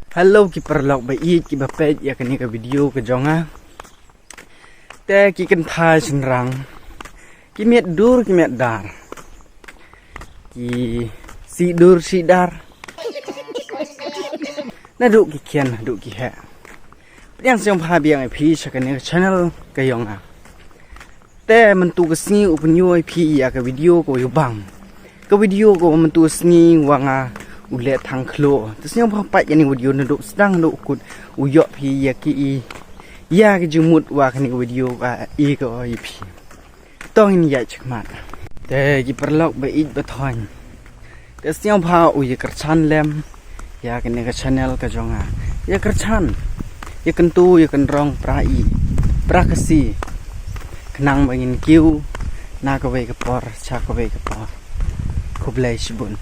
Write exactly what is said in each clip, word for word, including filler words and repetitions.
Hello ki paralok ba ïeit ki ba peit ïa kane ka video ka jong nga. Te ki kynthai shynrang, ki miet dur ki miet dar, ki sih dur sih dar, naduh ki khian naduh ki heh. Pdiang sngewbha biang ïa phi sha kane ka channel ka jong nga. Te mynta ka sngi u pynïoh ïa phi ïa ka video ko ïa bang. Ka video ko mynta ka sngi wa nga u leh thang khlo. Te sngewbha peit ïa kane ka video naduh sdang naduh kut, u ïoh phi ïa ki i ïa ka jingmut wa kane ka video ka i ko ïa phi. Tong in ïa chakmat. Te ki paralok ba ïeit ba thoiñ, te sngewbha u ïa kyrchan lem ïa kane ka channel ka jong nga. Ïa kyrchan, ïa kyntu, ïa kynrong pra i pra Khasi, khnang ba ngin kiew na kawei ka por sha kawei ka por. Khublei shibun.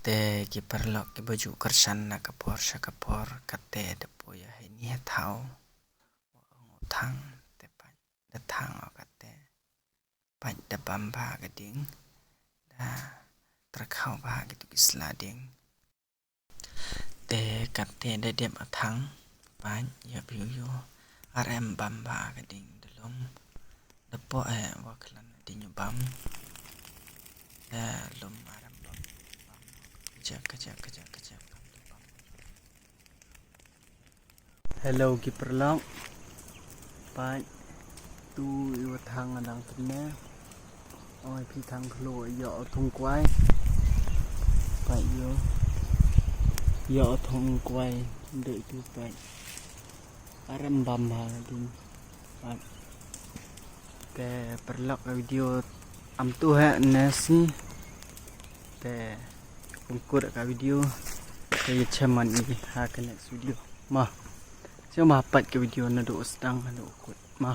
Te ki paralok ki ba ju kyrchan na ka por sha ka por, kate da poi ïa hei ni ha thaw. Thang te pait da thang o kate. Pait da bam bha ka ding, da tyrkhaw bha ki tu ki sla ding. Te kate da dep a thang, pait ïa phi u ïoh. Arem bam bha ka ding da lum. Da poh eh wa khlan ding u bam. Da lum arem bam. Kajak kajak kajak kajak kam tu bam. Hello ki paralok. Pait tu i wa thang adang tynne. Ong ïa phi thang khlo ïoh o thung kwai. Pait ïoh. Ïoh o thung kwai. Dei tu pait. Arem bam ha ding. Pait. Te paralok ka video am tu ha nasi. Te pungkur ka video. Te ïa cheman i ha ka next video. Ma. Sngewbha peit ka video naduh sdang naduh kut. Ma.